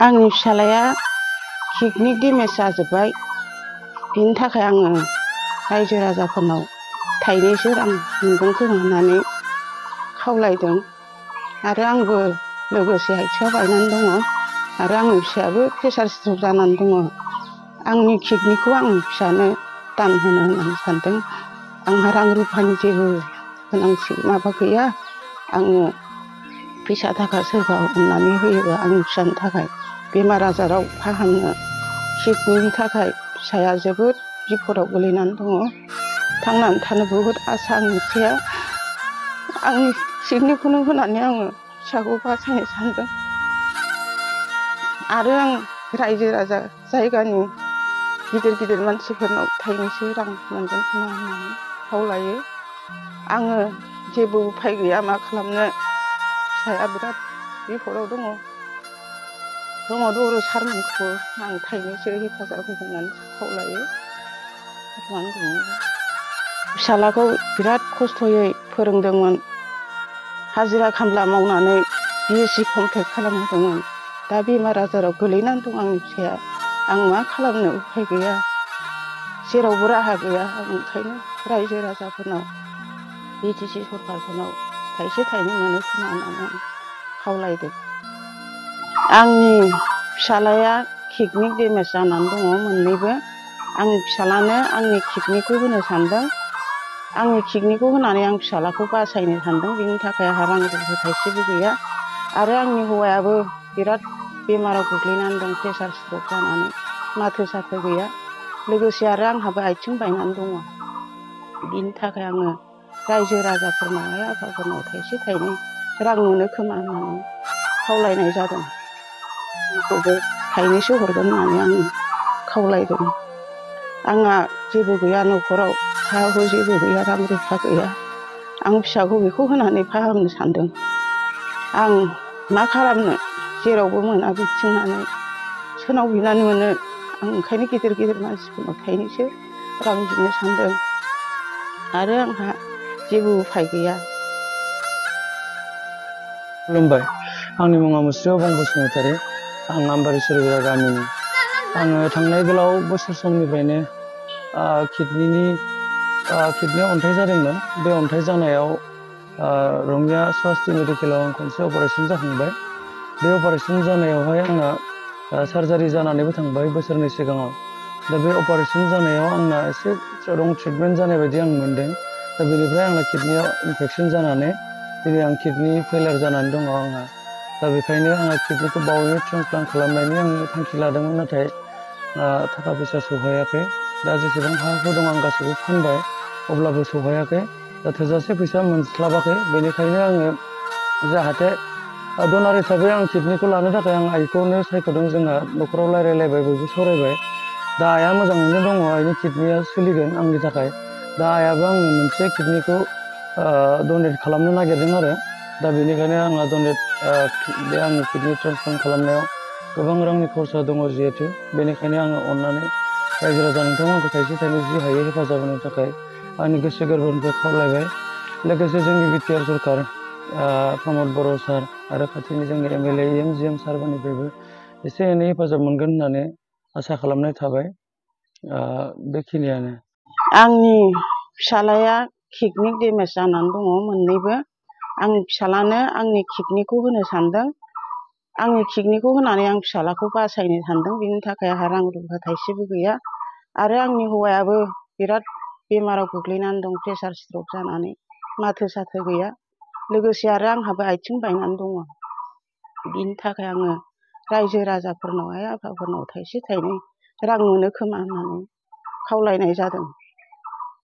आंनि फिसालाया kidney damage जाजोब्बाय। बिनि थाखाय आङो रायजो राजाफोरनाव थाइनैसो रां मोनगोन खोमा होननानै खावलायदों। आरो आंबो लोगोसे आथिङा बायनानै दङ आरो आंनि फिसायाबो प्रेसार स्ट्रक जानानै दङ। आंनि किडनिखौ आं फिसानो दान होनो होननानै सानदों। आंहा रां रुफानि जेबो गोनांथि माबा गैया। आङो फैसा थाखा सोरबा अननानै होयोबा आंनि फिसानि थाखाय बेमार आजाराव फाहामनो किडनिनि थाखाय फिसाया जोबोद बिपदआव गोलैनानै दङ। थांनानै थानो बहुद आसा आंनि फिसाया। आंनि किडनिखौनो होनानै आङो फिसाखौ बासायनो सानदों। आरो आं रायजो राजा जायगानि गिदिर गिदिर मानसिफोरनाव थाइनैसो रां मोनगोन खोमा होननानै खावलायो। आङो जेबो उफाय गैया मा खालामनो। फिसाया बिराद बिपदआव दङ। दङ सारमोनखौबो आं थाइनैसो हेफाजाब होगोन होननानै खावलायो। फिसालाखौ बिराद खस्थ'यै फोरोंदोंमोन। हाजिरा खामला मावनानै BSc कमप्लिट खालामहोदोंमोन। दा बेमार आजाराव गोलैनानै दं आंनि फिसाया। आं मा खालामनो उफाय गैया। जेरावबो राहा गैया। आं ओंखायनो रायजो राजाफोरनाव BTC सरकारफोरनाव थाइसे थाइनै मोनो खोमा होननानै आं खावलायदों। आंनि फिसालाया किडनि डेमेज जानानै दङ मोननैबो। आंनि फिसालानो आंनि किडनिखौ होनो सानदों। आंनि किडनिखौ होनानै आं फिसालाखौ बासायनो सानदों। बिनि थाखाय आंहा रां रुफा थाइसेबो गैया। आरो आंनि हौवायाबो बिराद बेमाराव गोग्लैनानै दं प्रेसार स्ट्रक जानानै। माथो साथो गैया। लोगोसे आरो आंहाबो आथिं बायनानै दङ। बिनि थाखाय आङो रायजो राजाफोरनाव आइ आफाफोरनाव थाइसे थाइनै रां मोनो खोमा होननानै खावलायनाय जादों। आंखौबो थाइनैसो हरगोन होननानै आं खावलायदों। आंहा जेबो गैया न'खराव हा हु जेबो गैया, रां रुफा गैया। आं फिसाखौ बेखौ होनानै फाहामनो सानदों। आं मा खालामनो जेरावबो मोना बिथिंनानै सोरनाव बिनानै मोनो। आं ओंखायनो गिदिर गिदिर मानसिफोरनाव थाइनैसो रां बिनो सानदों। आरो आंहा जेबो उफाय गैया। खुलुमबाय। आंनि मुङा मुस्रि अबं बसुमतारी। आं आम्बारि सरगुरा गामिनि। आङो थांनाय गोलाव बोसोर समनिफ्रायनो किडनियाव अन्थाइ जादोंमोन। बे अन्थाइ जानायाव रङिया स्वास्थि मेडिकेलाव आं खनसे अपारेसन जाखांबाय। बे अपारेसन जानायावहाय आंना सार्जारि जानानैबो थांबाय बोसोरनै सिगाङाव। दा बे अपारेसन जानायाव आंना एसे रं ट्रिटमेन्ट जानाय बायदि आं मोनदों। दा बेनिफ्राय आंना किडनियाव इनफेकसन जानानै दिनै आं किडनि फेलियर जानानै दङ आंहा। दा बेखायनो आंहा किडनिखौ बावैनो ट्रान्सप्लान्ट खालामनायनि आं थांखि लादोंमोन। नाथाय थाखा फैसा सौहायाखै। दा जेसेबां हा हु दं आं गासैबो फानबाय। अब्लाबो सौहायाखै। दा थोजासे फैसा मोनस्लाबाखै। बेनिखायनो आङो जाहाथे डनार हिसाबै आं किडनिखौ लानो थाखाय आं आइखौनो सायख'दों। जोंहा न'खराव रायलायलायबाय, बयबो सावरायबाय। दा आइया मोजाङैनो दङ। आइनि किडनिया सोलिगोन आंनि थाखाय। दा आइयाबो आंनो मोनसे किडनिखौ डनेट खालामनो नागिरदों आरो। दा बेनिखायनो आंहा बे आंनि किडनि ट्रान्सप्लान्ट खालामनायाव गोबां रांनि खरसा दङ जिहेथु। बेनिखायनो आङो अननानै रायजो राजा नोंथांमोनखौ थाइसे थाइनै जि हायो हेफाजाब होनो थाखाय आंनि गोसो गोरबोनिफ्राय खावलायबाय। लोगोसे जोंनि बिटिआर सरकार प्रमद बर' सार आरो खाथिनि जोंनि MLA EMGM सारफोरनिफ्रायबो एसे एनै हेफाजाब मोनगोन होननानै आसा खालामनाय थाबाय। बेखिनियानो। आंनि फिसालाया किडनि डेमेज जानानै दङ मोननैबो। आंनि फिसालानो आंनि किडनिखौ होनो सानदों। आंनि किडनिखौ होनानै आं फिसालाखौ बासायनो सानदों। बिनि थाखाय आंहा रां रुफा थाइसेबो गैया। आरो आंनि हौवायाबो बिराद बेमाराव गोग्लैनानै दं प्रेसार स्ट्रक जानानै। माथो साथो गैया। लोगोसे आरो आंहाबो आथिं बायनानै दङ। बिनि थाखाय आङो रायजो राजाफोरनाव आइ आफाफोरनाव थाइसे थाइनै रां मोनो खोमा होननानै खावलायनाय जादों।